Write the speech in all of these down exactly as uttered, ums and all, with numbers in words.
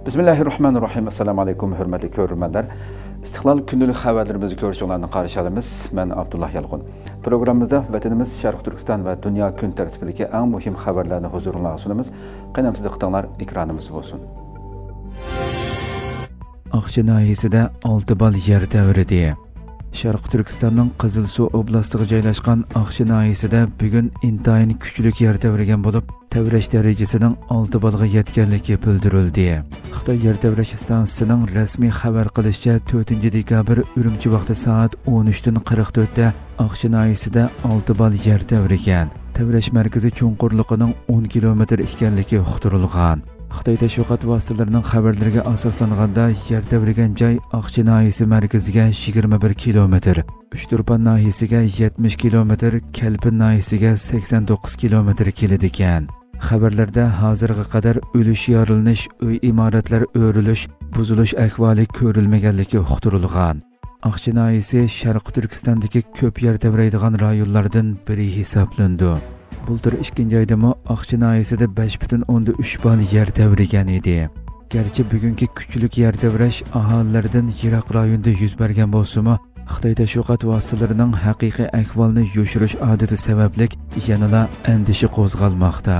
بىسمىللاھىررەھمانىررەھىم. ئەسسالامۇ ئەلەيكۇم، ھۆرمەتلىك كۆرۈرمەنلەر. ئىستىقلال كۈندىلىك خەۋەرلىرىمىزنى كۆرۈشۈڭلارنى قارشى ئالىمىز. مەن ئابدۇللا يالقۇن. پروگراممىمىزدا ۋەتىنىمىز شەرقىي تۈركىستان ۋە دۇنيا كۈن تەرتىپىدىكى ئەڭ مۇھىم خەۋەرلەرنى ھۇزۇرۇڭلارغا سۇنىمىز. قېنى ئەمدى دىققىتىڭلار ئېكرانىمىزدا بولسۇن. ئاقچى ناھىيەسىدە ئالتە بال يەر تەۋرىدى. شەرقىي تۈركىستاننىڭ قىزىلسۇ ئوبلاستىغا جايلاشقان ئاقچى ناھىيەسىدە بۈگۈن ئىنتايىن كۈچلۈك يەر تەۋرىگەن بولۇپ، تەۋرەش دەرىجىسىنىڭ ئالتە بالغا يەتكەنلىكى بىلدۈرۈلدى. خىتاي يەر تەۋرەش ئىستانسىسىنىڭ رەسمىي خەۋەر قىلىشىچە، تۆتىنچى دېكابىر ئۈرۈمچى ۋاقتى سائەت ئون ئۈچتىن قىرىق تۆتتە ئاقچى ناھىيەسىدە ئالتە بال يەر تەۋرىگەن. تەۋرەش مەركىزى چوڭقۇرلۇقىنىڭ ئون كىلومېتىر ئىكەنلىكى ئۇقتۇرۇلغان. خىتاي تەشۋىقات ۋاسىتىلىرىنىڭ خەۋەرلىرىگە ئاساسلانغاندا، يەر تەۋرىگەن جاي ئاقچى ناھىيەسى مەركىزىگە يىگىرمە بىر كىلومېتىر، ئۇچتۇرپان ناھىيەسىگە يەتمىش كىلومېتىر، كەلپىن ناھىيەسىگە سەكسەن توققۇز كىلومېتىر كېلىدىكەن. خەۋەرلەردە ھازىرغا قەدەر ئۆلۈش، يارىلىنىش، ئۆي ئىمارەتلەر ئۆرۈلۈش، بۇزۇلۇش ئەھۋالى كۆرۈلمىگەنلىكى ئۇقتۇرۇلغان. ئاقچى ناھىيەسى شەرقىي تۈركىستاندىكى كۆپ يەر تەۋرەيدىغان رايونلاردىن بىرى ھېسابلىنىدۇ. بۇلتۇر ئىككىنچى ئايدىمۇ ئاقچى ناھىيەسىدە بەش پۈتۈن ئوندىن ئۈچ بال يەر تەۋرىگەن ئىدى. گەرچە بۈگۈنكى كۈچلۈك يەر تەۋرەش ئاھالىلەردىن يىراق رايوندا يۈز بەرگەن بولسىمۇ، خىتاي تەشۋىقات ۋاسىتىلىرىنىڭ ھەقىقىي ئەھۋالنى يوشۇرۇش ئادىتى سەۋەبلىك يەنىلا ئەندىشە قوزغالماقتا.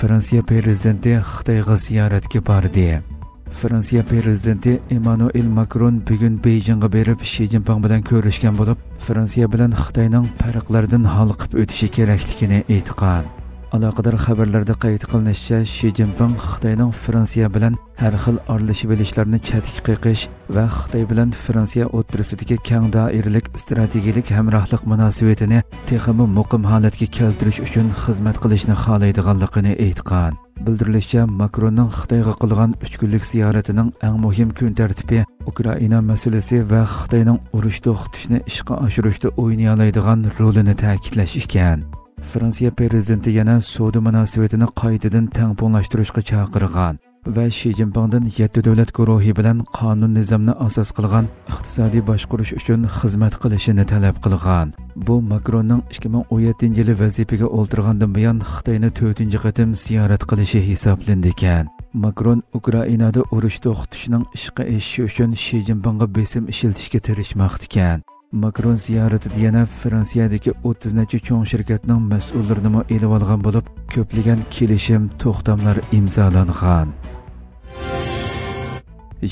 فرانسىيە پىرېزىدېنتى خىتايغا زىيارەتكە باردى. فرانسىيە پىرېزىدېنتى ئېمانۇئېل ماكرون بۈگۈن بېيجىڭغا بېرىپ، شى جىنپىڭ بىلەن كۆرۈشكەن بولۇپ، فرانسىيە بىلەن خىتاينىڭ پەرقلىرىدىن ھالقىپ ئۆتۈشى كېرەكلىكىنى ئېيتقان. ئالاقىدار خەۋەرلەردە قەيت قىلىنىشىچە، شى جىنپىڭ خىتاينىڭ فرانسىيە بىلەن ھەر خىل ئارىلىشىۋېلىشلارنى چەتكە قېقىش ۋە خىتاي بىلەن فرانسىيە ئوتتۇرىسىدىكى كەڭ دائىرىلىك ئىستراتېگىيىلىك ھەمراھلىق مۇناسىۋىتىنى تېخىمۇ مۇقىم ھالەتكە كەلتۈرۈش ئۈچۈن خىزمەت قىلىشنى خالايدىغانلىقىنى ئېيتقان. بىلدۈرۈلۈشىچە، ماكروننىڭ خىتايغا قىلغان ئۈچ كۈنلۈك زىيارىتىنىڭ ئەڭ مۇھىم كۈن تەرتىپى ئۇكرائىنا مەسىلىسى ۋە خىتاينىڭ ئۇرۇش توختىتىشنى ئىشقا ئاشۇرۇشتا ئوينىيالايدىغان رولىنى تەكىتلەش ئىكەن. فرانسىيە پىرېزىدېنتى يەنە سودا مۇناسىۋىتىنى قايتىدىن تەڭپۇڭلاشتۇرۇشقا چاقىرغان ۋە شى جىنپىڭدىن يەتتە دۆلەت گۇرۇھى بىلەن قانۇن نىزامنى ئاساس قىلغان ئىقتىسادىي باشقۇرۇش ئۈچۈن خىزمەت قىلىشىنى تەلەپ قىلغان. بۇ ماكروننىڭ ئىككى مىڭ ئون يەتتىنچى يىلى ۋەزىپىگە ئولتۇرغاندىن بۇيان خىتاينى تۆتىنچى قېتىم زىيارەت قىلىشى ھېسابلىنىدىكەن. ماكرون ئۇكرائىنادا ئۇرۇش توختىتىشنىڭ ئىشقا ئېشىشى ئۈچۈن شى جىنپىڭغا بېسىم ئىشلىتىشكە تىرىشماقتىكەن. ماكرون زىيارىتىدە يەنە فرانسىيەدىكى ئوتتۇز نەچچە چوڭ شىركەتنىڭ مەسئۇللىرىنىمۇ ئېلىۋالغان بولۇپ، كۆپلىگەن كېلىشىم، توختاملار ئىمزالانغان.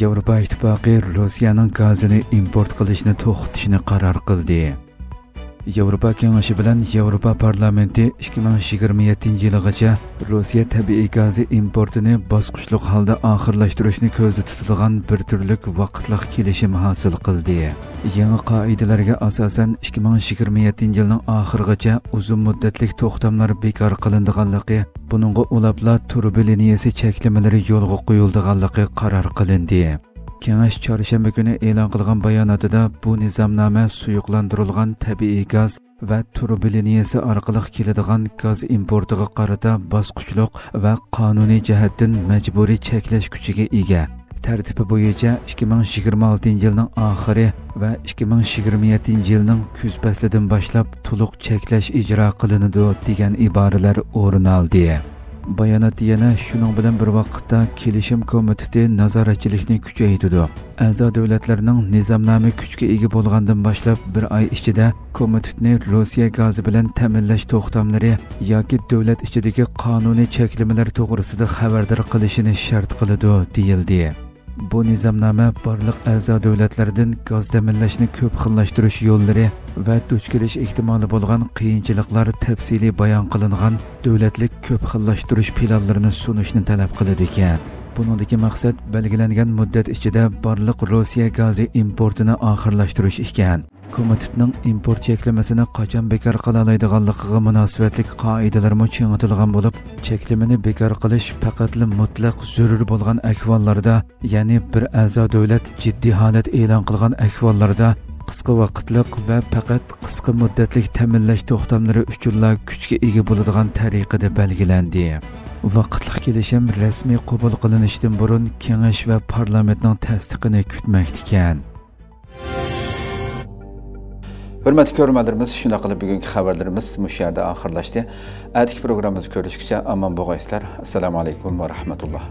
ياۋروپا ئىتتىپاقى روسىيەنىڭ گازىنى ئىمپورت قىلىشنى توختىتىشنى قارار قىلدى. ياۋروپا كېڭىشى بىلەن ياۋروپا پارلامېنتى ئىككى مىڭ يىگىرمە يەتتىنچى يىلىغىچە روسىيە تەبىئىي گازى ئىمپورتىنى باسقۇچلۇق ھالدا ئاخىرلاشتۇرۇشنى كۆزدە تۇتىدىغان بىر تۈرلۈك ۋاقىتلىق كېلىشىم ھاسىل قىلدى. يېڭى قائىدىلەرگە ئاساسەن، ئىككى مىڭ يىگىرمە يەتتىنچى يىلنىڭ ئاخىرىغىچە ئۇزۇن مۇددەتلىك توختاملار بىكار قىلىنىدىغانلىقى، بۇنىڭغا ئۇلاپلا تۇرۇبا لىنىيەسى چەكلىمىلىرى يولغا قويۇلىدىغانلىقى قارار قىلىندى. كېڭەش چارشەنبە كۈنى ئېلان قىلغان باياناتىدا، بۇ نىزامنامە سۇيۇقلاندۇرۇلغان تەبىئىي گاز ۋە تۇرۇبا لىنىيەسى ئارقىلىق كېلىدىغان گاز ئىمپورتىغا قارىتا باسقۇچلۇق ۋە قانۇنىي جەھەتتىن مەجبۇرىي چەكلەش كۈچىگە ئىگە. تەرتىپى بويىچە ئىككى مىڭ يىگىرمە ئالتىنچى يىلنىڭ ئاخىرى ۋە ئىككى مىڭ يىگىرمە يەتتىنچى يىلنىڭ كۈز پەسلىدىن باشلاپ تولۇق چەكلەش ئىجرا قىلىنىدۇ، دېگەن ئىبارىلەر ئورۇن ئالدى. باياناتتا يەنە شۇنىڭ بىلەن بىر ۋاقىتتا، كېلىشىم كومىتېتى نازارەتچىلىكنى كۈچەيتىدۇ. ئەزا دۆلەتلەرنىڭ نىزامنامە كۈچكە ئىگە بولغاندىن باشلاپ بىر ئاي ئىچىدە كومىتېتنى روسىيە گازى بىلەن تەمىنلەش توختاملىرى ياكى دۆلەت ئىچىدىكى قانۇنىي چەكلىمىلەر توغرىسىدا خەۋەردار قىلىشىنى شەرت قىلىدۇ، دېيىلدى. بۇ نىزامنامە بارلىق ئەزا دۆلەتلەردىن گاز تەمىنلەشنى كۆپ خىللاشتۇرۇش يوللىرى ۋە دۇچ كېلىش ئېھتىمالى بولغان قىيىنچىلىقلار تەپسىلىي بايان قىلىنغان دۆلەتلىك كۆپ خىللاشتۇرۇش پىلانلىرىنى سۇنۇشنى تەلەپ قىلىدىكەن. بۇنىڭدىكى مەقسەت بەلگىلەنگەن مۇددەت ئىچىدە بارلىق روسىيە گازى ئىمپورتىنى ئاخىرلاشتۇرۇش ئىكەن. كومىتېتنىڭ ئىمپورت چەكلىمىسىنى قاچان بىكار قىلالايدىغانلىقىغا مۇناسىۋەتلىك قائىدىلەرمۇ چىڭىتىلغان بولۇپ، چەكلىمىنى بىكار قىلىش پەقەتلا مۇتلەق زۆرۈر بولغان ئەھۋاللاردا، يەنى بىر ئەزا دۆلەت جىددىي ھالەت ئېلان قىلغان ئەھۋاللاردا، قىسقا ۋاقىتلىق ۋە پەقەت قىسقا مۇددەتلىك تەمىنلەش توختاملىرى ئۈچۈنلا كۈچكە ئىگە بولىدىغان تەرىقىدە بەلگىلەندى. ۋاقىتلىق كېلىشىم رەسمىي قوبۇل قىلىنىشتىن بۇرۇن كېڭەش ۋە پارلامېنتنىڭ تەستىقىنى كۈتمەكتىكەن. ھۆرمەتلىك كۆرۈرمەنلىرىمىز، شۇنداق قىلىپ بۈگۈنكى خەۋەرلىرىمىز مۇشۇ يەردە ئاخىرلاشتى. ئەتىكى پروگراممىمىزدا كۆرۈشكىچە ئامان بولغايسىلەر. ئەسسالامۇ ئەلەيكۇم ۋە رەھمەتۇللا.